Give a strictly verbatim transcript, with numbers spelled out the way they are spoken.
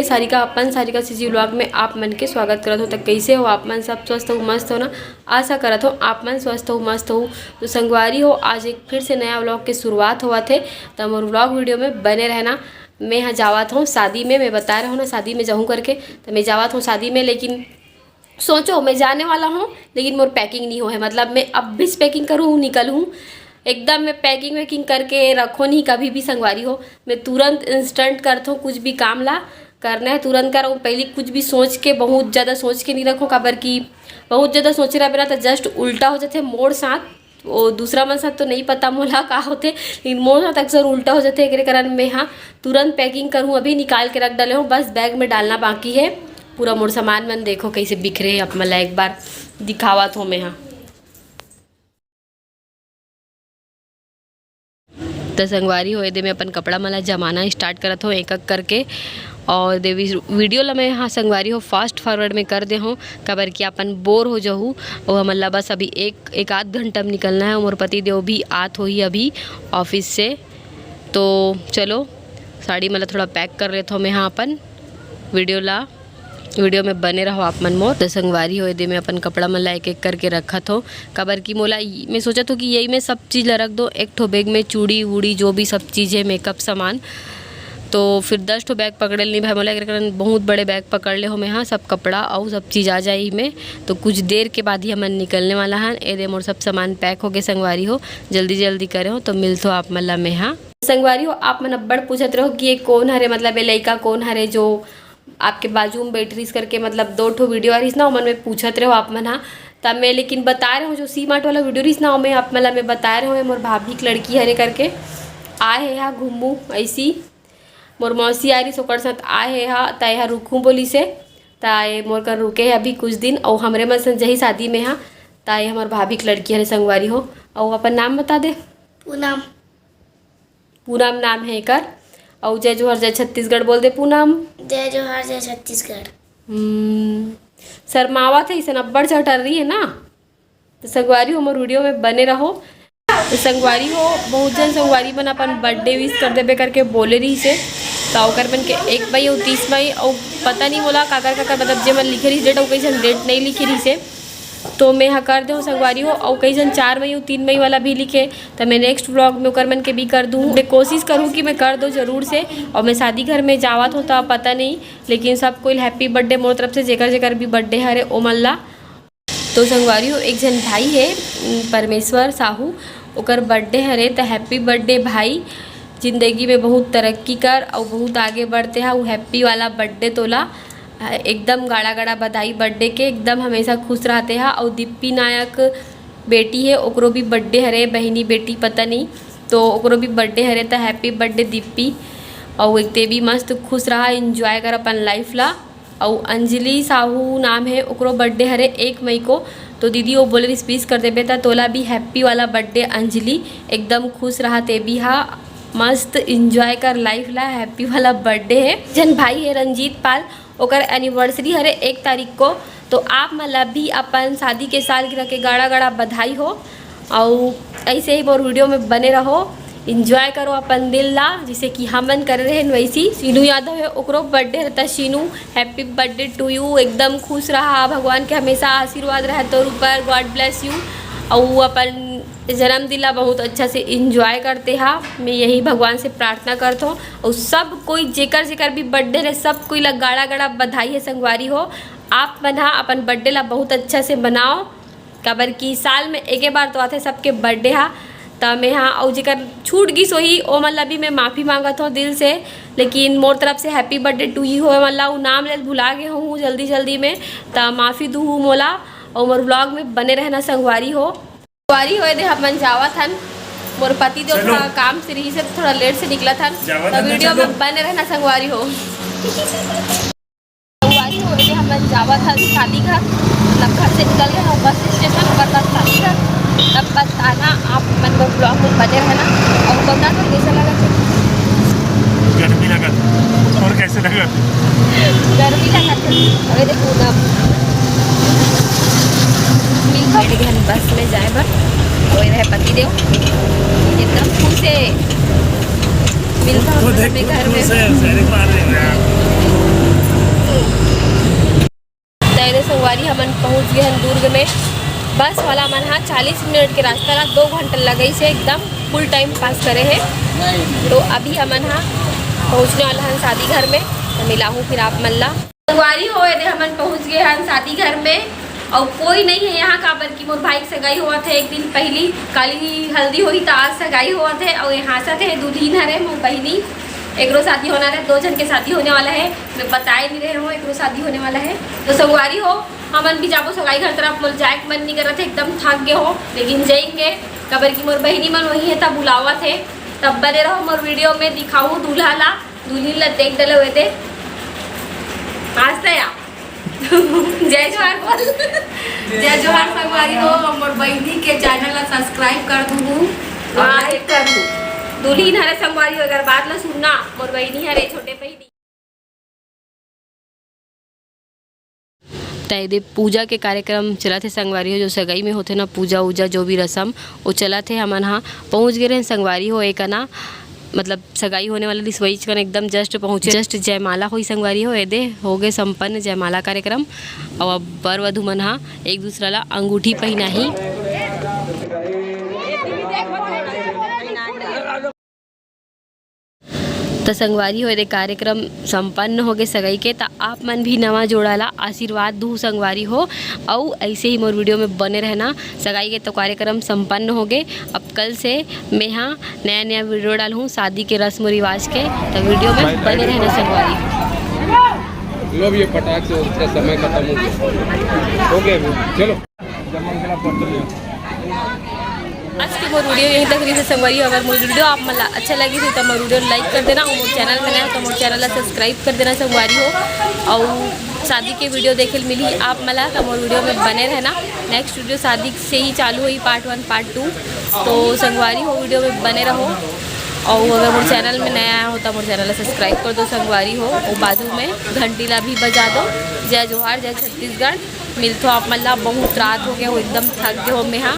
सारिका अपन, Sarika CG vlog में आप मन के स्वागत करत हो। त कैसे हो आप मन? सब स्वस्थ हो, मस्त हो ना? आशा करत हो आप मन स्वस्थ हो, मस्त हो। तो संगवारी हो, आज एक फिर से नया व्लॉग के शुरुआत होवत हे। त मोर व्लॉग वीडियो में बने रहना। मैं ह जावत हूँ शादी में, मैं बताए रहूँ ना शादी में जाहूँ करके, त मैं जावत हूँ शादी में। लेकिन सोचो, मैं जाने वाला हूँ, लेकिन मोर पैकिंग नहीं हो है, मतलब मैं अब भी पैकिंग करूँ, निकलूँ एकदम। मैं पैकिंग वैकिंग करके रखो नहीं कभी भी संगवारी हो। मैं तुरंत इंस्टेंट करत हूँ कुछ भी काम ला करना है, तुरंत करो। पहले कुछ भी सोच के, बहुत ज़्यादा सोच के नहीं रखो, काबर कि बहुत ज़्यादा सोचे रहबे ना तो जस्ट उल्टा हो जाते मोर साथ। वो दूसरा मन साथ तो नहीं पता मोला का होते, लेकिन मोर साथ अक्सर उल्टा हो जाते। एकरे कारण मैं हाँ तुरंत पैकिंग करूँ, अभी निकाल के रख डाले हूँ, बस बैग में डालना बाकी है। पूरा मोर सामान मन देखो कैसे बिखरे है, आप मला एक बार दिखावत हूँ मैं हाँ। त संगवारी हो, एदे मैं अपन कपड़ा मन ला जमाना स्टार्ट करत हूँ एक एक करके। और देवी वीडियो ला मैं हाँ संगवारी हो फास्ट फॉरवर्ड में कर दे हूँ, काबर कि अपन बोर हो जाहू। और हमन ला बस अभी एक एक आध घंटा में निकलना है। मोर पति देव भी आत होही अभी ऑफिस से। तो चलो साड़ी मन ला थोड़ा पैक कर लेत हूँ मैं हाँ अपन वीडियो ला। वीडियो में बने रहो आप मन मोर। तो संगवारी हो, एदे मैं अपन कपड़ा मन ला एक एक करके रखत हो, काबर कि मोला इ-, मैं सोचत हो कि यही में सब चीज़ ला रख दो एक ठो बैग में, चूड़ी वूड़ी जो भी सब चीज़ है, मेकअप सामान। तो फिर दस ठो बैग पकड़े नहीं भाई मोला, एकरे कारण बहुत बड़े बैग पकड़ ले हो मैं हाँ, सब कपड़ा अउ सब चीज़ आ जाए में। तो कुछ देर के बाद ही हमन निकलने वाला हन। एदे मोर सब सामान पैक हो गए संगवारी हो, जल्दी जल्दी करे हो। तो मिलथो आप मन ला मैं हाँ। संगवारी हो, आप मन अब्बड़ पूछत रहो कि ये कौन हरे, मतलब ये लइका कौन हरे जो आपके बाजू में बैठ रहीस करके, मतलब दो ठो वीडियो आ रहीस ना, ओमन में पूछत रहो आप मन हा। त मैं लेकिन बताए रहूँ, जो सी मार्ट वाला वीडियो रहीस ना, ओमे आप मन ला मैं बताए रहूँ, मोर भाभी के लड़की हरे करके आए हे हा घूमू ऐसी, मोर मौसी आ रहीस ओकर साथ आए हे हा, त ये हा रुकहूँ बोलिस हे, त ये मोर कर रुके हे अभी कुछ दिन, अउ हमरे मन संग जही शादी में हा, त ये हमर भाभी के लड़की हरे संगवारी हो, अउ अपन नाम बता दे। पूनम। पूनम नाम हे एकर। अउ जय जोहार जय छत्तीसगढ़ बोल दे पूनम। जय जोहार जय छत्तीसगढ़। हम्म, शर्मावत हे, अइसन अब्बड़ चटर रही है ना। तो संगवारी हो, मोर वीडियो में बने रहो। तो संगवारी हो, बहुत झन संगवारी मन अपन बर्थडे विश कर देबे करके बोले रहिस हे। तो ओकर मन के एक मई अउ तीस मई अउ पता नहीं मोला काकर काकर, मतलब जे मन लिखे रहिस डेट, अउ कई झन डेट नहीं लिखे रहिस हे। तो मैं हा कर देहूँ संगवारी हो, अउ कई झन चार मई अउ तीन मई वाला भी लिखे, त मैं नेक्स्ट व्लॉग में ओकर मन के भी कर दूँ। मैं कोशिश करूँ कि मैं कर दो जरूर से। अउ मैं शादी घर में जावत हूँ त पता नहीं, लेकिन सब कोई हैप्पी बर्थडे मोर तरफ से, जेकर जेकर भी बर्थडे हरे ओ मन ला। तो संगवारी हो, एक झन भाई हे, उम, परमेश्वर साहू, ओकर बर्थडे हरे, त हैप्पी बर्थडे भाई, जिंदगी में बहुत तरक्की कर अउ बहुत आगे बढ़ते हा। उ हैप्पी वाला बर्थडे तोला, अ, एकदम गाड़ा गाड़ा बधाई बर्थडे के, एकदम हमेशा खुश रहते हा। अउ दीप्ति नायक बेटी हे, ओकरो भी बर्थडे हरे, बहिनी बेटी पता नहीं, तो ओकरो भी बर्थडे हरे, त हैप्पी बर्थडे दीप्ति। अउ एक ते भी मस्त खुश रहा, एंजॉय कर अपन लाइफ ला। अउ अंजलि साहू नाम हे, ओकरो बर्थडे हरे एक मई को। तो दीदी वो बोले रिस्पीस कर देबे, त तोला भी हैप्पी वाला बर्थडे अंजलि, एकदम खुश रहा ते भी हा, मस्त एंजॉय कर लाइफ ला, हैप्पी वाला बर्थडे हे। झन भाई हे रंजीत पाल, ओकर एनिवर्सरी हरे एक तारीख को। तो आप मन ला भी अपन शादी के सालगिरह के गाड़ा गाड़ा बधाई हो। अउ ऐसे ही मोर वीडियो में बने रहो, एंजॉय करो अपन दिन ला, जैसे कि हमन करे रहेन वैसी। शीनू यादव हे, ओकरो बर्थडे रहता। Sheenu, happy birthday to you, एकदम खुश रहा, भगवान के हमेशा आशीर्वाद रहे तोर ऊपर, God bless you। अउ अपन जन्मदिन ला बहुत अच्छा से एंजॉय करते हा, मैं यही भगवान से प्रार्थना करत हूँ। अउ सब कोई जेकर जेकर भी बर्थडे रहे, सब कोई ला गाड़ा गाड़ा बधाई हे संगवारी हो। आप मन हा अपन बर्थडे ला बहुत अच्छा से मनाओ, काबर कि साल में एके बार तो आथे सबके बर्थडे हा। त मैं हा, अउ जेकर छूट गिस होही, ओ मन ला भी मैं माफ़ी मांगत हूँ दिल से, लेकिन मोर तरफ से happy birthday to you हो मन ला, उ नाम ले भुला गे हूँ जल्दी जल्दी में, त माफ़ी दूहू मोला, अउ मोर व्लॉग में बने रहना संगवारी हो। संगवारी हो, एदे हमन जावत हन, मोर पति देव चलो। थोड़ा काम से रहिस हे, थोड़ा लेट से निकलत हन, जावत त हन, वीडियो चलो। में बने रहना संगवारी हो। संगवारी हो, एदे हमन जावत हन शादी घर, मतलब घर से निकल गए हम बस स्टेशन, ओकर बाद शादी घर। तब बताना आप मन मोर व्लॉग में बने रहना। अउ बता तो कैसा लगा? गर्मी लगा। और कैसे लगा? गर्मी लगा। अबे देखो ना, मिल बैठ गए हम बस में जाए बर। अउ ये रहे पति देव, एकदम खुश है। मिलता हूँ तो मैं देख, अपने घर में। खुश है, शहर में आ रहे हैं यार। त एदे संगवारी, हमन पहुंच गे हन दुर्ग में। बस वाला मन हा चालीस मिनट के रास्ता ला दो घंटा लगइस हे, एकदम फुल टाइम पास करे हे। तो अभी हमन हा पहुंचने वाला हन शादी घर में, तो मिलाहूं फिर आप मन ला। संगवारी हो, एदे हमन पहुंच गे हन शादी घर में, अउ कोई नहीं है यहाँ, काबर कि मोर भाई के सगाई होवत है एक दिन पहली, काली हल्दी होही त आज सगाई होवत है, अउ यहाँ से थे दुल्हिन हरे मोर बहिनी, एकरो शादी होना रहे, दो झन के शादी होने वाला है। मैं बताए नहीं रहे हो, एकरो शादी होने वाला है। तो संगवारी हो, हमन भी जाबो सगाई घर तरफ। मोर जाए के मन नहीं करत है, एकदम थक गए हो, लेकिन जाएंगे, काबर कि मोर बहिनी मन वही है, तब बुलावत है। तब बने रहो मोर वीडियो में, दिखाऊ दूल्हा ला, दुल्हिन ला देख डले हुए थे। हंसते या। जय जोहार बोल। जय जोहार संगवारी हो, मोर बहिनी के चैनल ला सब्सक्राइब कर दू, हाँ। लाइक कर दू। दुल्हिन हरे संगवारी हो, अगर बात ला सुनना, मोर बहिनी हरे छोटे बहिनी। त एदे पूजा के कार्यक्रम चलत हे संगवारी हो, जो सगाई में होथे ना, पूजा उजा जो भी रसम, वो चलत हे। हमन हा पहुँच गे रहेन संगवारी हो, एक ना, मतलब सगाई होने वाला रिसवईच कन एकदम जस्ट पहुँचे, जस्ट जयमाला होई संगवारी हो। एदे हो गए संपन्न जयमाला कार्यक्रम। अउ अब बर वधू मन हा एक दूसरा ला अंगूठी पहिनाही। त संगवारी हो, एदे कार्यक्रम संपन्न हो गए सगाई के। त आप मन भी नवा जोड़ा ला आशीर्वाद दू संगवारी हो, अउ ऐसे ही मोर वीडियो में बने रहना। सगाई के तो कार्यक्रम संपन्न हो गए। अब कल से मैं हा नया नया वीडियो डालूँ शादी के रस्म रिवाज के, तो वीडियो में बने रहना संगवारी। लो, अब ये पटाख से उसका समय खत्म हो गया, हो गया अभी। चलो। आज के मोर वीडियो यहीं तक रही संगवारी हो। अगर मोर वीडियो आप मन ला अच्छा लगी हो तो मोर वीडियो लाइक कर देना, और मोर चैनल में नया हो तो मोर चैनल ला सब्सक्राइब कर देना संगवारी हो, और शादी के वीडियो देखे ल मिली आप मन ला, तो मोर वीडियो में बने रहना। नेक्स्ट वीडियो शादी से ही चालू हुई, पार्ट वन, पार्ट टू। तो संगवारी हो, वीडियो में बने रहो, और अगर मोर चैनल में नया आया हो तो मोर चैनल ला सब्सक्राइब कर दो संगवारी हो, और बाजू में घंटी ला भी बजा दो। जय जोहार, जय छत्तीसगढ़। मिलथो आप मन ला, बहुत रात हो गया हो, एकदम थक गए हो मैं हा।